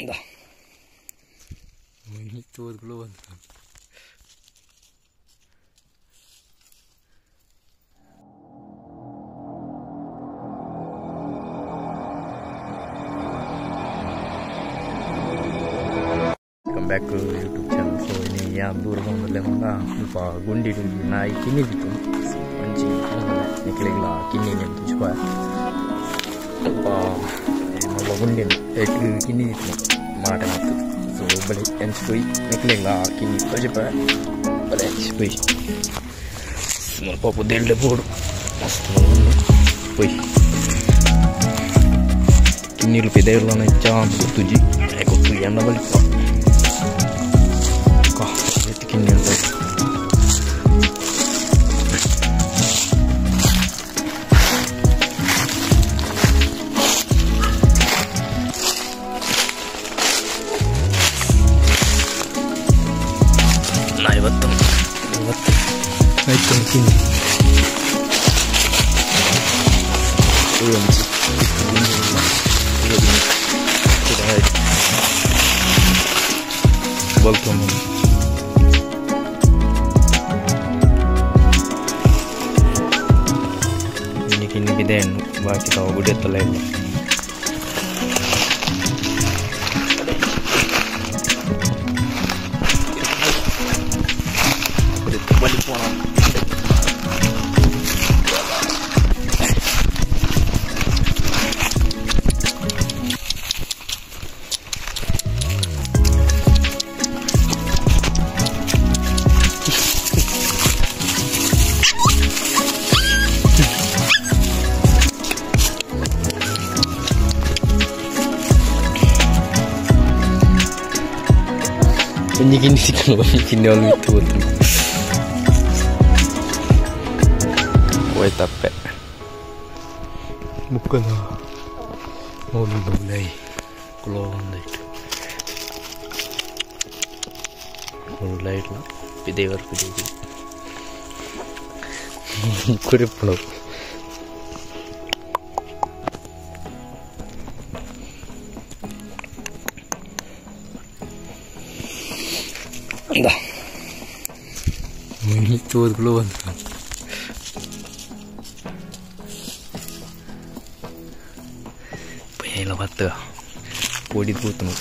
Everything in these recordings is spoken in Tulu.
ಇಂದ ತೋದ್ಗಳು ಬಂತು. Welcome back to YouTube channel. So ಇನಿ ಯಾನ್ ದೂರ ಬಂದಲ್ಲೇ ಮಂದ ಸ್ವಲ್ಪ ಗುಂಡಿ ನಾಯಿ ಕಿನ್ನಿದಿತ್ತು. ಒಂಜಿ ನಿಕ್ಲೆಗ್ಲ ಕಿನ್ನಿ ತುಚ್ಪ ಸ್ವಲ್ಪ ಮಲ್ಲ ಗುಂಡಿ ಎಟ್ ಕಿನ್ನಿದಿತ್ತು ಮಾಟ ಮತ್ತು. ಸೊ ಬಳಿ ಎಂಚ್ ಪೋಯಿ ನಿಕ್ಲೆಗ್ಲ ಕಿನ್ನಿ ತೋಜಿಪ ಬಲೆ ಎಂಚ್ ಪೋಯಿ ಸ್ವಲ್ಪ ಪುದೆಲ್ಡೆ ಬೋಡು ಮಸ್ತ್ ಪೋಯಿ ಕಿನ್ನಿಲು ಪಿದೆರ್ಲನ ಹೆಚ್ಚ ಗೊತ್ತುಜಿ ಗೊತ್ತು ಎಂಡ ಬಲಿಪ ಕಿನ್ನಿ ಅಂತ. ನಾ ಇವತ್ತು ಇವತ್ತು ಆಯ್ತು ಕಿನ್ನಿ ಬಲ್ತು. ಕಿನ್ನಿ ಬಿದೆ ಹಣ್ಣು ಬಾಕಿ ತಾವು ಗುಡಿಯತ್ತಲ್ಲ ಇಲ್ಲ. ಬಲಿ ಪೋಣ ಒಂಜಿ ಕಿನ್ನಿ ಸಿಕ್ಕನು ಒಂಜಿ ಕಿನ್ನಿ ಅವ್ನು ಮಿತ್ತು ಗೊತ್ತು ಹೋಯ್ತಪ್ಪೆ ಬುಕ್ಕದ ಮೂಲು ಕುಲೋ ಒಂದೈಟ್ ಮೂಲು ಲೈಟ್ಲ ಪಿದೇವರ್ ಪಿದೇವಿ ಕುರಿಪ್ಪುಣವು. ಇಂದ ತೋದ್ಗಳು ಬಂತು. ಪೈಲ ಬತ್ತ ಪೊಡಿ ತೂತನು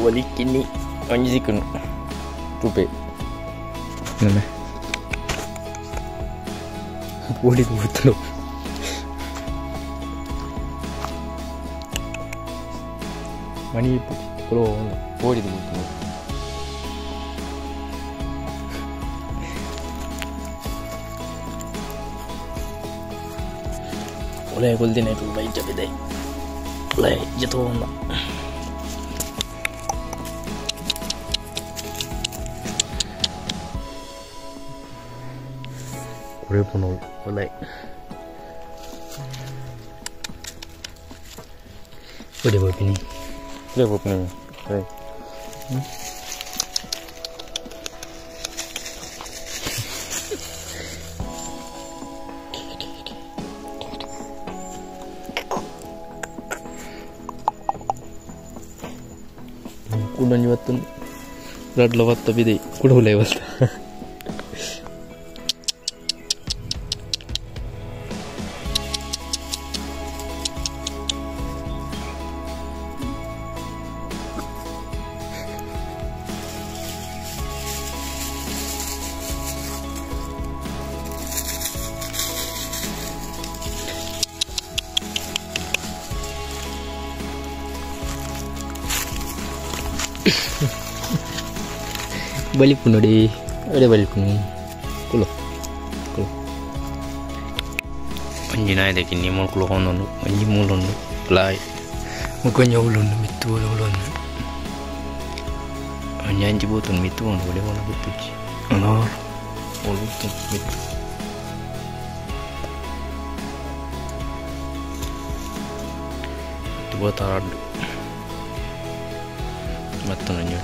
ಒಲಿ ಕಿನ್ನಿ ಒಂಜಿ ಸಿಕ್ಕನು ತೂಪೆ ನಮ್ಮೆ ಪೊಡಿ ತೂತನು ಮಣಿ ಕುಲೋ ಪೋಡಿ ತೂತನು. ಒಲೆ ಕೊಲ್ದಿನ ಬೈಜ ಬಿದೆ ಒಲೆ ಜತೋಂದ ಕುರಿಪುನೋಳು ಒಲೆ ಒಡೆ ಬೋಪಿನಿ ಒಡೆ ಬೋಪಿನಿ ಒಡೆ ಕುಡೊಂಜಿ ಬತ್ತುಂಡು ರಡ್ಲ ಬತ್ತ ಬಿದೆ ಕುಡ ಉಲೈ ಬತ್ತ ಬಲಿಪು ನೋಡಿ ಒಡೆ ಬಲಿಪುನು ಕುಲು ಕುಲು ಒಂಜಿ ನಾಯ್ದೆ ಕಿನ್ನಿ ಮೂಲು ಕುಲು ಒಂದೊಂದು ಒಂಜಿ ಮೂಲುಂಡು ಲಾಯ್ ಮುಕೊಂಜಿ ಉಳುಂಡು ಮಿತ್ತು ಉಳುಂಡು ಒಂಜಿ ಅಂಚಿ ಬೋತುಂಡು ಮಿತ್ತು ಉಂಡು ಒಡೆ ಒಣ ಗೊತ್ತುಜ್ಜಿ ಓಲು ಮಿತ್ತು ಬೋತಾಡ್ ಮತ್ತೊಂದು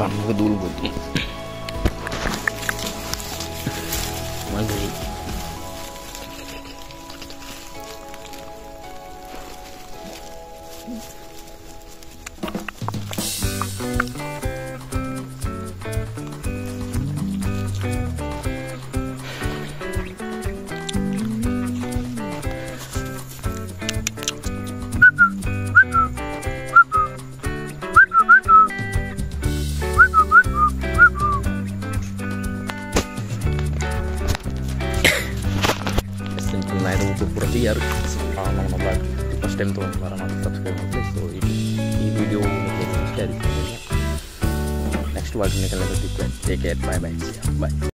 ಕಣ್ಣು ಧೂಳು ಗೊತ್ತು ಮಗರಿ. ಫಸ್ಟ್ ಟೈಮ್ ತೊಗೊಂಡು ಬರೋಣ, ಸಬ್ಸ್ಕ್ರೈಬ್ ಮಾಡಿ. ಸೊ ಈ ವಿಡಿಯೋ ಇಷ್ಟ. ನೆಕ್ಸ್ಟ್ ವಾಗ್ ನಿಕಲ್ಲ. Take care, bye bye bye.